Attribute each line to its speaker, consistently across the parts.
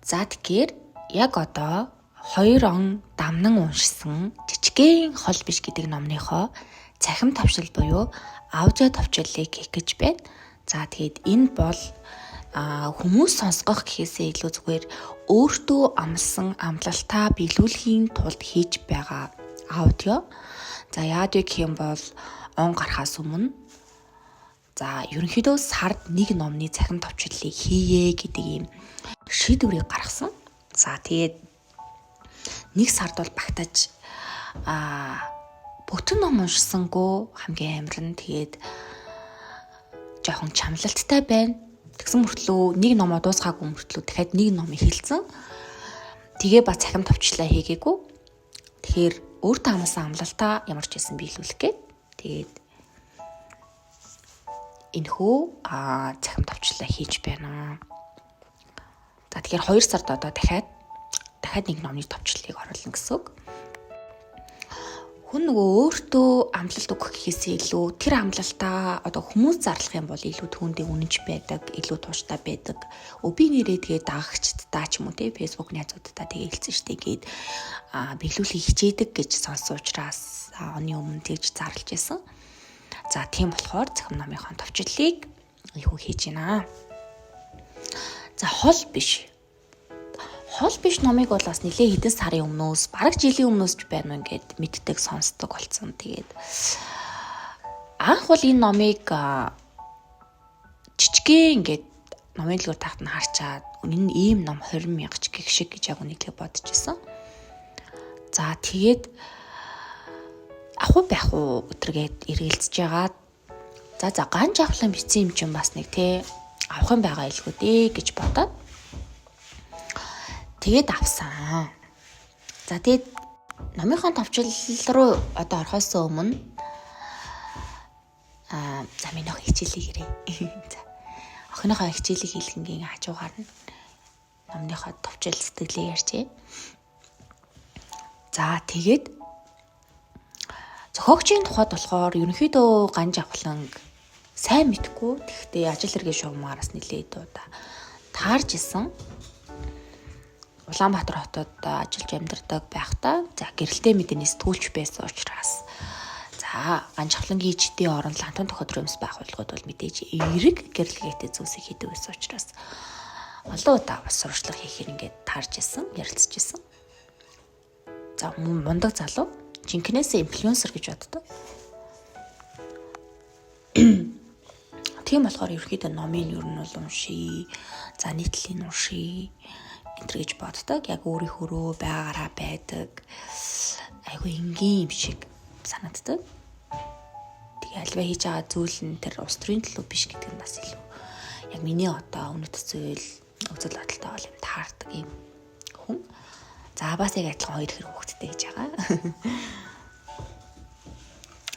Speaker 1: За, тэгэхээр яг одоо 2 он дамнан уншсан "Жижигхэн хол биш" гэдэг номныхоо цахим товчлол буюу аудио товчлолыг хийх гэж байна. За, тэгээд энэ бол хүмүүс сонсгох гэхээсээ илүү зүгээр өөртөө амласан амлалтаа биелүүлэхийн тулд хийж байгаа аудио. За, яад вэ гэх юм бол он гарахаас өмнө, за, ерөнхийдөө сард нэг номны цахим товчлолыг хийе гэдэг ийм шийдвэрийг гаргасан. За, тэгээд нэг сард бол багтаж бүтэн ном уншсангүй, хамгийн амар нь тэгээд жоохон чамлалттай байна. Тэгсэн мөртлөө нэг номоо дуусгаагүй мөртлөө дахиад нэг ном эхэлсэн. Тэгээ ба цахим товчлоо хийгээгүй. Тэгэхээр өөртөө амласан амлалтаа ямар ч байсан биелүүлэх гээд тэгээд энэхүү цахим товчлоо хийж байна. За, тэгэхээр 2 сард одоо дахиад дахиад нэг номны товчлолыг оруулна гэсэн үг. Хүн нөгөө өөртөө амлалт өгөх гэхээсээ илүү тэр амлалтаа одоо хүмүүс зарлах юм бол илүү түүндээ үнэнч байдаг, илүү тууштай байдаг. Би нэрээ тэгээ дагагчдаа ч юм уу те, Facebook найзууддаа тэгээ хэлсэн штэ гээд биелүүлэхийг хичээдэг гэж сонссон учраас оны өмнө тэгж зарлж исэн. За, тийм болохоор цахим номынхон товчлолыг ихүү хийж байна. За, "Хол биш". "Хол биш" номыг бол бас нэлээ хэдэн сарын өмнөөс, бараг жилийн өмнөөс ч байна уу, ингээд мэддэг, сонсдог болсон. Тэгээд анх бол энэ номыг жижигхэн ингээд номын дэлгүүр тахт нь харчаад энэ ийм ном 20 мянга ч гэх шиг гэж яг үнэхээр бодож исэн. За, тэгээд авах уу байх уу өтргээд эргэлзэж ягаад, за, Ганжавхлан бичсэн юм чинь бас нэг те авах юм байгаа илгүү дээ гэж бодоод тэгээд авсан. За, тэгээд номынхон товчлол руу одоо орохоос өмнө за, миний охин хичээлийг ирээ. За, охиныхоо хичээлийг хийлгэнгийн хажуугаар нь номныхоо товчлол сэтгэлээ ярьжээ. За, тэгээд зохиогчийн тухайд болохоор ерөнхийдөө Ганжавхланг сайн мэдгүй. Тэгэхдээ ажил хэргийн шугамаараас нэлээд удаа таарж исэн. Улаанбаатар хотод ажиллаж амьдардаг байхдаа, за, гэрэлтэй мэдээний сэтгүүлч байсан учраас, за, Ганжавхлангийн ижидийн орон лантан тохиолдол байгууллагууд бол мэдээж эерэг гэрэлгээтэй зүйлсийг хийдэг байсан учраас олон удаа бас сурчлага хийхээр ингээд таарж исэн, ярилцж исэн. За, мундаг залуу, жинкнээсээ инфлюенсер гэж боддог. Тийм болохоор ерөөхдөө номын ер нь бол уншия. За, нийтлэлийн уншия энэ гэж боддог. Яг өөрийнхөөрөө байгаараа байдаг. Айгүй энгийн юм шиг санагддаг. Тэгээ альва хийж байгаа зүйл нь тэр улс төрийн төлөө биш гэдэг нь бас илүү яг миний одоо үнэт зүйл, үзэл бодолтой бол юм таардаг юм хүн. За, бас яг адилхан хоёр хэрэг хүүхэдтэй гэж байгаа.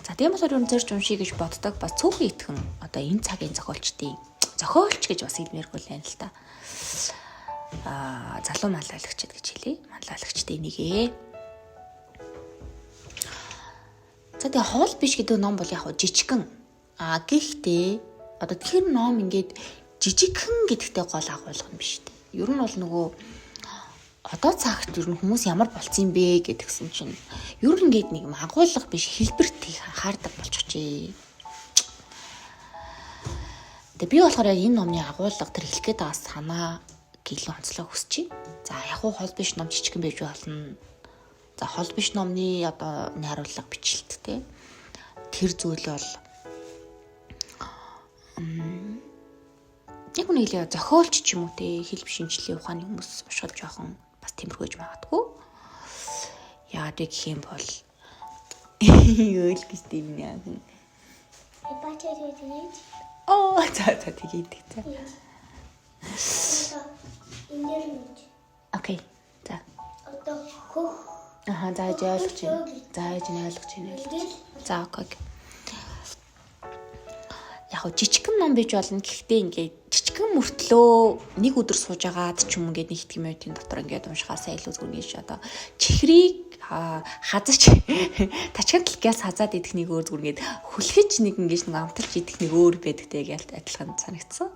Speaker 1: За, тийм болохоор юм зорж уншия гэж боддог. Бас цөөхөн итгэн одоо энэ цагийн зохиолчдын зохиолч гэж бас хэлмээргүй л байна л та. Залуу манлайлагчид гэж хэлье. Манлайлагчдын нэг ээ. За, тэгээ "Хол биш" гэдэг ном бол яг жижигхэн. Гэхдээ одоо тэр ном ингээд жижигхэн гэдэгтээ гол агуулга нь биш үү. Ер нь бол нөгөө одоо цагт ер нь хүмүүс ямар болцсон юм бэ гэдгсэн чинь ер нь ингээд нэг агуулга биш, хэлбэрт их анхаардаг болчихжээ. Тэгээ би болохоор яг энэ номны агуулга, тэр хэлэх гээд байгаа санаа илүү онцлог хүсэж байна. За, яг уу "Хол биш" ном жижигхэн байж болно. За, "Хол биш" номны одоо найруулга, бичлэлт те. Тэр зүйл бол яг үнэ хэлээ, зохиолч ч юм уу те, хэл шинжилгээ ухааны хүмүүс уншихад жоохон бас тиймэрхүү гэж магадгүй. Яагаад вэ гэх юм бол юу л гэж тийм нэ. Оо, за, тэгээд за. Okay. За.
Speaker 2: Одоо хөх.
Speaker 1: Аха, за, ойлгож байна. За, яаж ойлгож байна, ойлгож. За, okay. Яг хөө жижигхэн ном байж болно. Гэхдээ ингээд жижигхэн мөртлөө нэг өдөр сууж агаад ч юм ингээд нэг хэдхэн минутын дотор ингээд уншихаасаа илүү зүгээр ингэж одоо чихрийг хазаж тачхан талгаас хазаад идэх нэг өөр, зүгээр ингээд хүлхэж нэг ингэж нэг амталж идэх нэг өөр байдаг те, гэж адилхан санагдсан.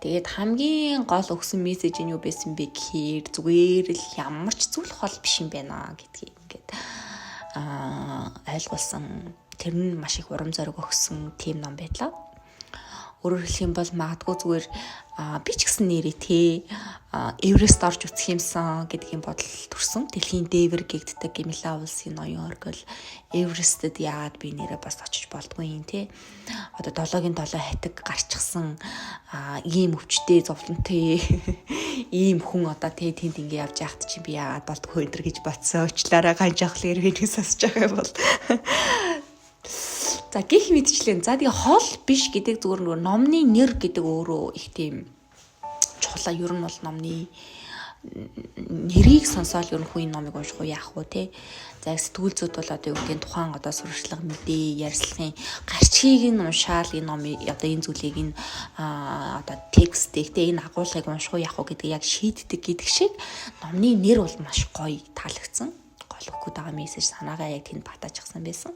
Speaker 1: Тэгээд хамгийн гол өгсөн мессеж нь юу байсан бэ гэхээр зүгээр л ямар ч зүйл хол биш юм байна гэдгийг ингээд ойлгуулсан. Тэр нь маш их урам зориг өгсөн тийм ном байлаа. Өөрөөр хэлэх юм бол магадгүй зүгээр би ч гэсэн нэрээ те Эверест орж үзэх юмсан гэдгийн бодол төрсөн. Дэлхийн дээвэр гэгддэг Гимила улсын ноён оргил Эверестэд яагаад би нэрээ бас очиж болдгүй юм те. Одоо долоогийн долоо хатиг гарчихсан ийм өвчтэй зовлонтой ийм хүн одоо те тэнд ингэ явж яхад чи би яагаад болдгүй энэ гэж бодсон. Уучлаарай, ганжаахл эргэнийг сонсож байгаа юм бол. За, гих мэдчлэн. За, тэгээ хол биш гэдэг зүгээр нөгөө номны нэр гэдэг өөрөө их тийм чухлаа. Ер нь бол номны нэрийг сонсоол ер нь хүн номыг унших уу, яах вэ те. За, сэтгүүл зүйд бол одоо юу гэдгийг тухайн одоо сурчлага, мэдээ, ярилцлагын гарчгийг нь уншаал энэ номыг, одоо энэ зүйлийг нь одоо текстийг те, энэ агуулгыг унших уу, яах уу гэдгийг яг шийддэг гэдэг шиг номны нэр бол маш гоё таалагдсан. Гол өгөх байгаа мессеж санаагаа яг тэнд батаачихсан байсан.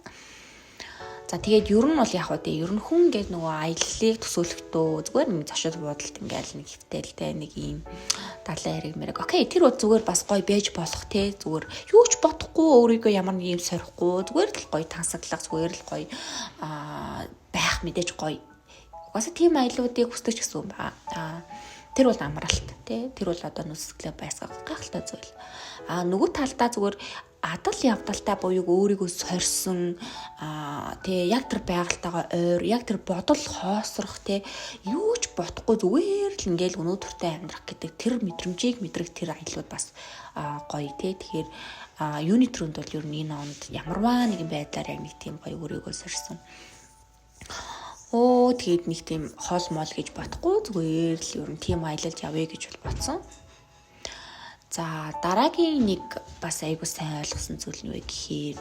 Speaker 1: За, тэгээд ер нь бол яг уу ер нь хүн ингээд нөгөө аяллыг төсөөлөхдөө зүгээр нэг зочид буудалд ингээл нэг хөвтэл те, нэг ийм далайн хэрэг мэрэг. Окей, тэр бол зүгээр бас гоё байж болох те, зүгээр юу ч бодохгүй, өөрийгөө ямар нэг юм сорихгүй, зүгээр л гоё тансаглах, зүгээр л гоё байх мэдээж гоё. Угаасаа тийм аяллуудыг хүсдэг ч гэсэн юм ба. Тэр бол амралт тий. Тэр бол одоо нүсгэлээ байсгах гайхалтай зүйл. А нөгөө талдаа зүгээр адал явдалтай буюу өөрийгөө сорьсон тий, яг тэр байгальтайгаа ойр, яг тэр бодол хоосрох тий, юу ч бодохгүй зүгээр л ингээл өнөөдөртэй амьдрах гэдэг тэр мэдрэмжийг мэдрэх тэр аяллууд бас гоё тий. Тэгэхээр юуны төрөнд бол ер нь энэ онд ямарваа нэгэн байдлаар яг нэг тийм гоё өөрийгөө сорьсон. Оо, тэгээд нэг тийм хол мол гэж бодохгүй, зүгээр л ер нь тийм аялалд явъя гэж бол бодсон. За, дараагийн нэг бас айгуу сайн ойлгосон зүйл нь юу вэ гэхээр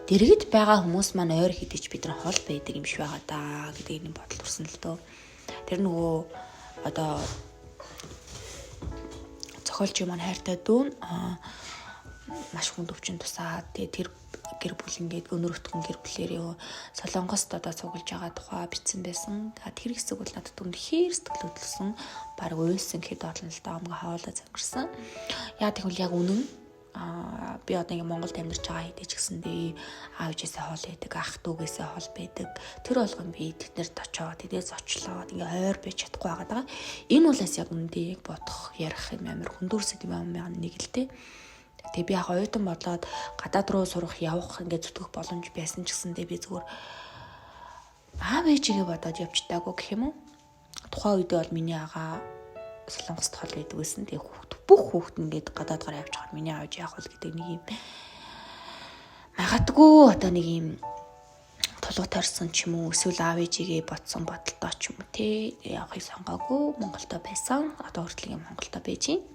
Speaker 1: дэргэд байгаа хүмүүс маань ойр хэдий ч бид нар хол байдаг юм шиг байгаа даа гэдэг нэг бодол төрсөн л дөө. Тэр нөгөө одоо зохиолч маань хайртай дүүн маш хүнд өвчин тусаад, тэгээ тэр гэр бүл ингээд өнөр өтгөн гэр бүлээр Солонгост одоо цуглаж байгаа тухай бичсэн байсан. Тэр хэсэг бол надад үнэхээр сэтгэл хөдлөсөн. Бараг уйлсан гэхэд болно л да, хамгийн хоолой зангарсан. Яа тэгвэл яг үнэн би одоо ингээ Монголд амьдарч байгаа хэдий ч гэсэндээ аав ээжээсээ хол байдаг, ах дүүгээсээ хол байдаг. Тэр болгон би тэднэрт очоод, тэдээс очлоод ингээ ойр байж чадахгүй байгаа даа. Энэ бол бас яг үнэндээ яг бодох, ярих юм амар хүндүрсэд юм нэг л дээ. Тэгээ би яг оюутан бодлоод гадаад руу сурах явах ингээд зүтгэх боломж байсан ч гэсэндээ би зүгээр аав ээжигээ бодоод явжтаагүй гэх юм уу. Тухайн үедээ бол миний агаа Солонгост хол байдаг байсан. Тэгээ хүүхд, бүх хүүхд ингээд гадаад гараа явж байгаа миний аав ээж яах вэ гэдэг нэг юм магадгүй одоо нэг юм тулуу тойрсон ч юм уу, эсвэл аав ээжигээ бодсон бодолтой ч юм уу те, явахыг сонгоогүй Монголдо байсан. Одоо хүртэл юм Монголдо байж байна.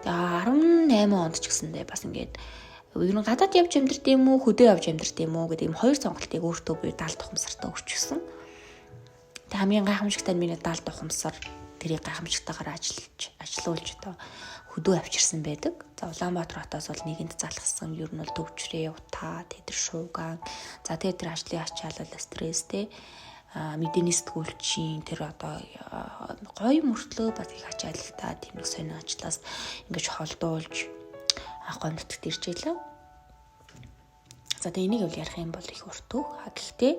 Speaker 1: Тэгээ 18 онд ч гэсэндээ бас ингээд ер нь гадаад явж амьдрт юм уу, хөдөө явж амьдрт юм уу гэдэг юм хоёр сонголтыг өөртөө буюу 70 тухамсартаа өгчихсөн. Тэгээ хамгийн гайхамшигтай нь миний 70 тухамсар тэрийг гайхамшигтайгаар ажиллаж ажилуулж одоо хөдөө авчирсан байдаг. За, Улаанбаатар хотоос бол нэгэнд залгасан, ер нь бол төвчрээ, утаа, тэр шуугаан. За, тэгээ тэр ажлын ачаалал, стресс те, мэдээний сэтгүүлчийн тэр одоо гоё мөртлөө бас их ачаалалтай тийм нэг сонин ажлаас ингэж холдуулж гой нутагт ирж байлаа. За, тэгээ энийг бол ярих юм бол их урт өг. Гэхдээ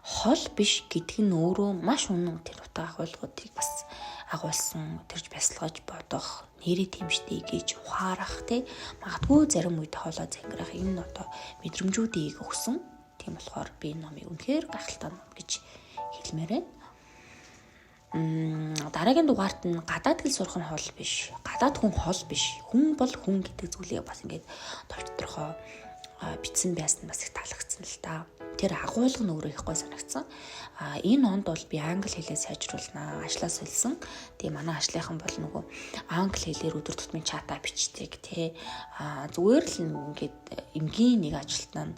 Speaker 1: хол биш гэдэг нь өөрөө маш үнэн тэр утга агуулгуудыг бас агуулсан, тэрж бясалгаж бодох, нэрээ тэмштэй гэж ухаарах те, магадгүй зарим үед хоолой зангирах энэ одоо мэдрэмжүүдийг өгсөн. Тийм болохоор би энэ номыг үнэхээр гайхалтай ном гэж хэлмээр байна. Дараагийн дугаарт нь гадаад хэл сурах нь хол биш. Гадаад хүн хол биш. Хүн бол хүн гэдэг зүйлийг бас ингээд товч тодорхой бичсэн байсан бас их таалагдсан л та. Тэр агуулга нь өөрөө их гой санагдсан. А энэ онд бол би англи хэлээ сайжруулнаа. Ажлаа солисон. Тэгээ манай ажлынхан бол нөгөө англи хэлээр өдөр тутмын чатаа бичдэг тий. А зүгээр л ингээд энгийн нэг ажилтнаа нь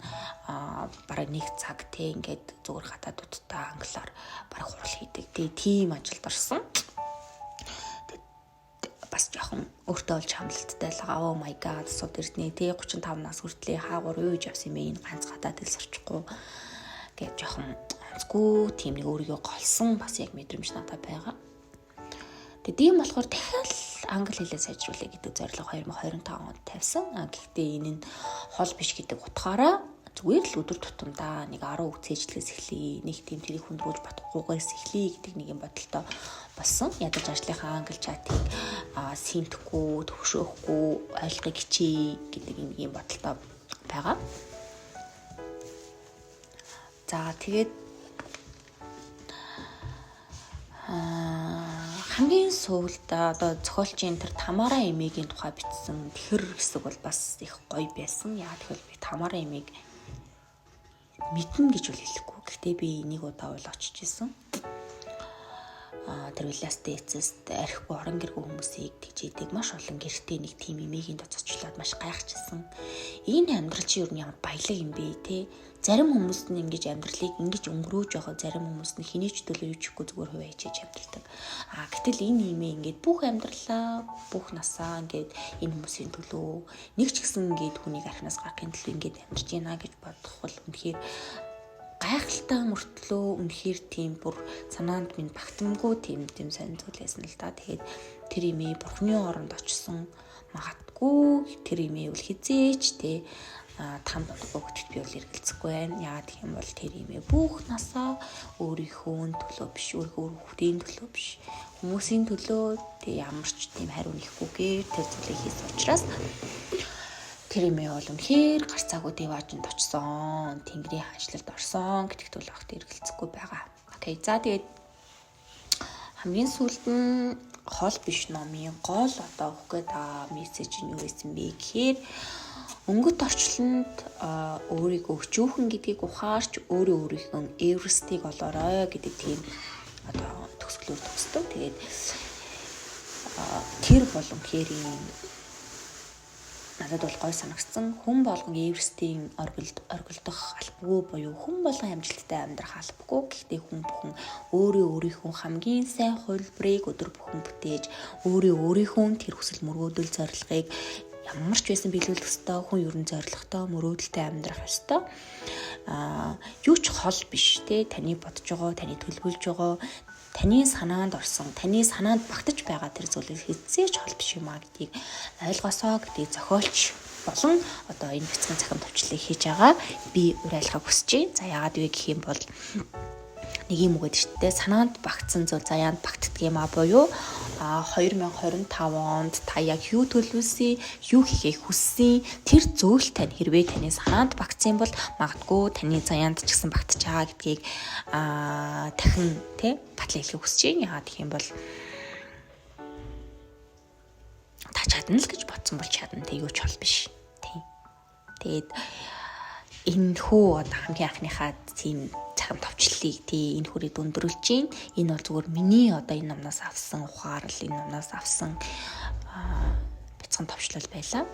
Speaker 1: бараг нэг цаг тий, ингээд зүгээр гадаадуудтай англиар бараг хурал хийдэг. Тэгээ тийм ажилд орсон. Бас жоохон өөртөө олж хамлалттай л байгаа. Oh my god, сууд эрднэ тий, 35 нас хүртлээ хаагур юу гэж явсан юм бэ, энэ ганц гадаад хэл сурчихгүй гэж жоохон янзгүй тийм нэг өөрийгөө голсон бас яг мэдрэмж надад байгаа. Тэгээд ийм болохоор дахиад англи хэлээ сайжруулъя гэдэг зорилго 2025 онд тавьсан. А гэхдээ энэ нь хол биш гэдэг утгаараа зүгээр л өдөр тутамдаа нэг 10 үг цээжлээс эхлэе. Нэг тийм тэрийг хүндрүүлж бодохгүйгээс эхлэе гэдэг нэг юм бодолтой болсон. Ядаж ажлынхаа англи чатыг синтэхгүй, төвшөөхгүй ойлгохыг хичээе гэдэг юм бодолтой байгаа. За, тэгээд хамгийн сүүлд одоо зохиолчийн тэр Тамара эмээгийн тухай бичсэн тэр хэсэг бол бас их гоё байсан. Яа тэгэхээр би Тамара эмээг мэднэ гэж бол хэлэхгүй. Гэхдээ би нэг удаа бол очиж исэн. Тэр Веласты эцэст архигүй орон гэргүй хүмүүсийг тэгжээдэг маш олон гэртээ нэг тийм эмээгийн тоцочлоод маш гайхчихсан. Энэ амьдрал чи юу нь ямар баялаг юм бэ те. Зарим хүмүүс нь ингэж амьдралыг ингэж өнгөрөөж байгаа, зарим хүмүүс нь хэний ч төлөө юу ч ихгүй зүгээр хувиа хичээж амьдардаг. А гэтэл энэ эмээ ингээд бүх амьдралаа, бүх насаа ингээд энэ хүмүүсийн төлөө, нэг ч гэсэн ингээд хүнийг архинаас гаргахын төлөө ингээд амьдарч байна гэж бодох бол үнэхээр гайхалтай мөртлөө үнэхээр тийм бүр санаанд минь багтамгүй тийм тийм сонь зүйл байсан л да. Тэгээд тэр эмээ бурхны оронд очсон магадгүй, тэр эмээ бол хизээч те там гэдэгт би бол эргэлзэхгүй байна. Яагаад гэх юм бол тэр эмээ бүх насаа өөрийнхөө төлөө биш, өөрийнхөө хүүхдийн төлөө биш, хүмүүсийн төлөө тэг ямар ч тийм хариу нэхгүйгээр тэр зүйлийг хийсэн учраас тэр эмээ бол үнэхээр гарцаагүй дэваажинд очсон, тэнгэрийн хаанчлалд орсон гэдэгт бол огт эргэлзэхгүй байгаа. Окей. За, тэгээд хамгийн сүүлд нь хол биш номын гол одоо өгөх гээд байгаа мессеж нь юу байсан бэ гэхээр өнгөт орчлонд өөрийгөө өчүүхэн гэдгийг ухаарч өөрөө өөрийнхөө Эверестийг олоорой гэдэг тийм одоо төгсгөлөөр төгсдөг. Тэгээд тэр бол үнэхээр юм надад бол гой санагдсан. Хүн болгон Эверестийн оргилд оргилдох албагүй буюу хүн болгон амжилттай амьдрах албагүй. Гэхдээ хүн бүхэн өөрөө өөрийнхөө хамгийн сайн хувилбарыг өдөр бүхэн бүтээж, өөрөө өөрийнхөө тэр хүсэл мөрөөдөл зорилгыг ямар ч байсан биелүүлэх ёстой. Хүн ер нь зорилготой, мөрөөдөлтэй амьдрах ёстой. Юу ч хол биш те, таны бодож байгаа, таны төлөвлөж байгаа, таны санаанд орсон, таны санаанд багтаж байгаа тэр зүйлийг хэзээ ч хол биш юм а гэдгийг ойлгосоо гэдгийг зохиолч болон одоо энэ бяцхан цахим товчлыг хийж байгаа би уриалахыг хүсэж байна. За, яагаад вэ гэх юм бол нэг юм үг гэдэг шүү дээ. Санаанд багтсан зүйл заяанд багтдаг юм а буюу 2025 онд та яг юу төлөвлөсөн, юу хийхийг хүссэн тэр зүйл тань хэрвээ таны санаанд багтсан бол магадгүй таны заяанд ч гэсэн багтаж байгаа гэдгийг дахин тий батлан хэлэхийг хүсэж байна. Яагаад гэх юм бол та чадна л гэж бодсон бол чадна, тэг юу ч хол биш. Тий. Тэгээд энэ хүү одоо хамгийн анхныхаа тийм цахим товчлолыг тий энэ хүрээд өндөрлөж гин. Энэ бол зүгээр миний одоо энэ номноос авсан ухаарал, энэ номноос авсан бяцхан товчлол байлаа.